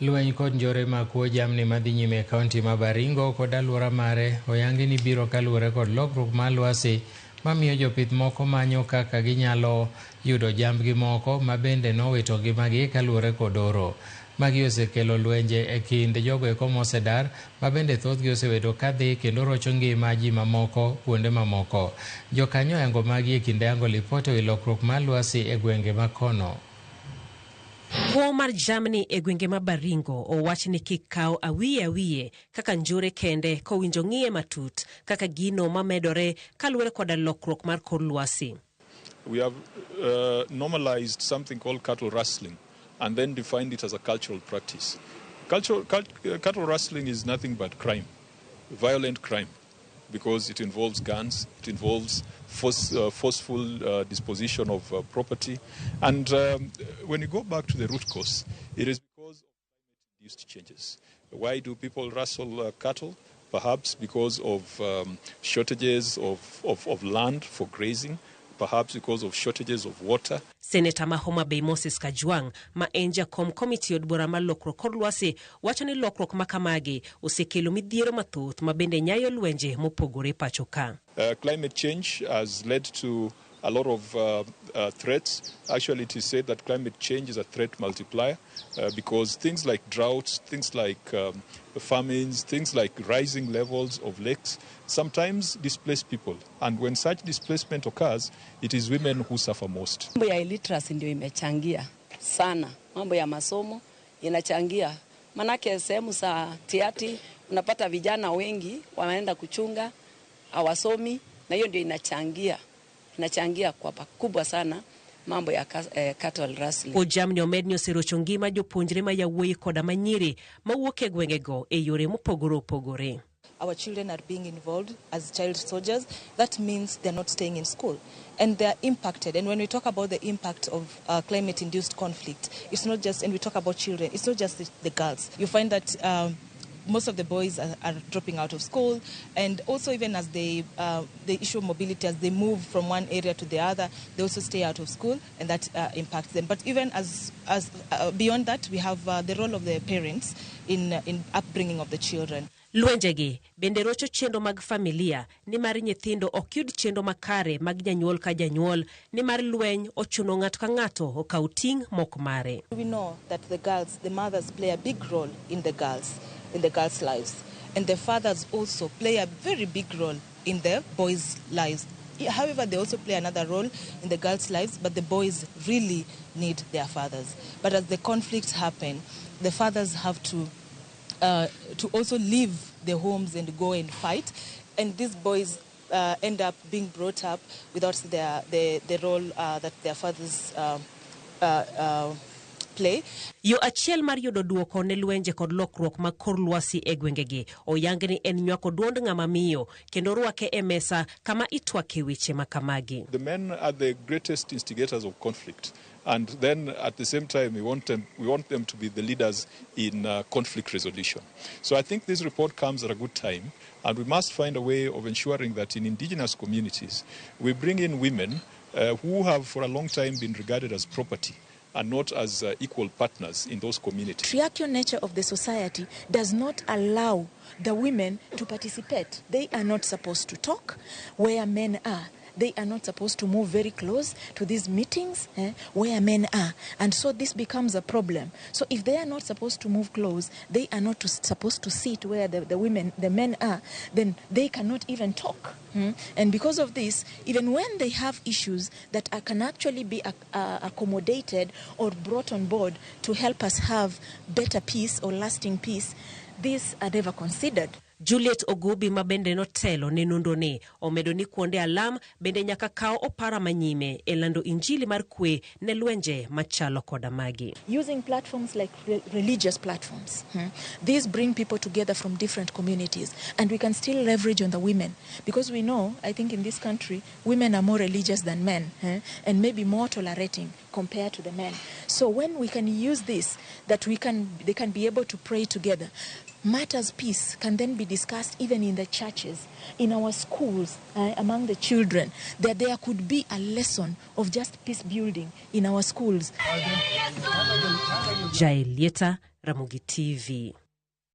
Lweny kod njore mag kuo jamni madhi nyime e kaunti ma Baringo kod alwora mare oyangi ni biro kaluwore kod lokruok mar lwasi mamiyo jopith moko manyo kaka ginyalo yudo jambgi moko ma bende nowito ngimagi kaluwore kod oro. Magi osekelo lwenje e kind jogo eko mosedar ma bende thothgi osebedo kadhi kendo rocho ngima ji mamoko kuonde mamoko. Jokanyo oyango magi e kinde yango lipot ewi lokruok mar lwasi e gwenge ma kono. Kuo mar jamni e gwenge ma Baringo owach ni kik kaw awiye awiye kaka njore kende kowinjo ng'iye matut kaka gino mamedore kaluwore koda lokruok mar kor lwasi. We have normalized something called cattle rustling and then defined it as a cultural practice. Cattle rustling is nothing but crime, violent crime, because it involves guns, it involves forceful disposition of property. And when you go back to the root cause, it is because of climate-induced changes. Why do people rustle cattle? Perhaps because of shortages of land for grazing, perhaps because of shortages of water. Seneta ma Homa Bay Moses Kajwang' ma en jakom komiti od bura mar lokruok kor lwasi wacho ni lokruok ma kamagi osekelo midhiero mathoth ma bende nyayo lwenje mopogore pacho ka. Climate change has led to a lot of threats. Actually, it is said that climate change is a threat multiplier because things like droughts, things like famines, things like rising levels of lakes sometimes displace people. And when such displacement occurs, it is women who suffer most. Mambo ya illiteracy ndio imechangia sana, mambo ya masomo inachangia, manake sehemu za Tiati unapata vijana wengi wanaenda kuchunga, hawasomi, na hiyo ndio inachangia kwa pakubwa sana mambo ya cattle rustling. Kuo jamni omed ni oserocho ngima jopuonjre ma yawuoyi koda manyiri mawuok e gwengego e yore mopogore opogore. Our children are being involved as child soldiers. That means they're not staying in school and they're impacted. And when we talk about the impact of climate-induced conflict, it's not just, and we talk about children, it's not just the girls. You find that most of the boys are dropping out of school, and also even as the issue of mobility, as they move from one area to the other, they also stay out of school, and that impacts them. But even as beyond that, we have the role of the parents in upbringing of the children. Lwenjegi bende rocho chenro mag familia nimar nyithindo ok yud chenro makare mag janyuol ka janyuol nimar lweny ochuno ng'ato ka ng'ato okaw ting' mok mare. We know that the girls, the mothers play a big role in the girls' lives. And the fathers also play a very big role in the boys' lives. However, they also play another role in the girls' lives, but the boys really need their fathers. But as the conflicts happen, the fathers have to also leave their homes and go and fight. And these boys end up being brought up without the role that their fathers play. Yo achiel mar yudo duoko ne lwenje kod lokruok mag kor lwasi e gwengegi oyang ni en nywako duond ng'ama miyo kendo rwake e mesa kama itwake weche ma kamagi. The men are the greatest instigators of conflict. And then at the same time, we want them to be the leaders in conflict resolution. So I think this report comes at a good time, and we must find a way of ensuring that in indigenous communities, we bring in women who have for a long time been regarded as property and not as equal partners in those communities. Patriarchal nature of the society does not allow the women to participate. They are not supposed to talk where men are. They are not supposed to move very close to these meetings where men are. And so this becomes a problem. So if they are not supposed to move close, they are not supposed to sit where the women, the men are, then they cannot even talk. And because of this, even when they have issues that can actually be accommodated or brought on board to help us have better peace or lasting peace, these are never considered. Juliet Ogubi ma bende notelo ne nonro ni omedo ni kuonde alam bende nyaka kaw opara manyime e lando injili mar kwe ne lwenje machalo koda magi. Using platforms like religious platforms. These bring people together from different communities, and we can still leverage on the women because we know, I think in this country, women are more religious than men and maybe more tolerating compared to the men. So when we can use this, that they can be able to pray together. Matters peace can then be discussed even in the churches, in our schools, among the children, that there could be a lesson of just peace building in our schools. Jael Lieta, Ramogi TV.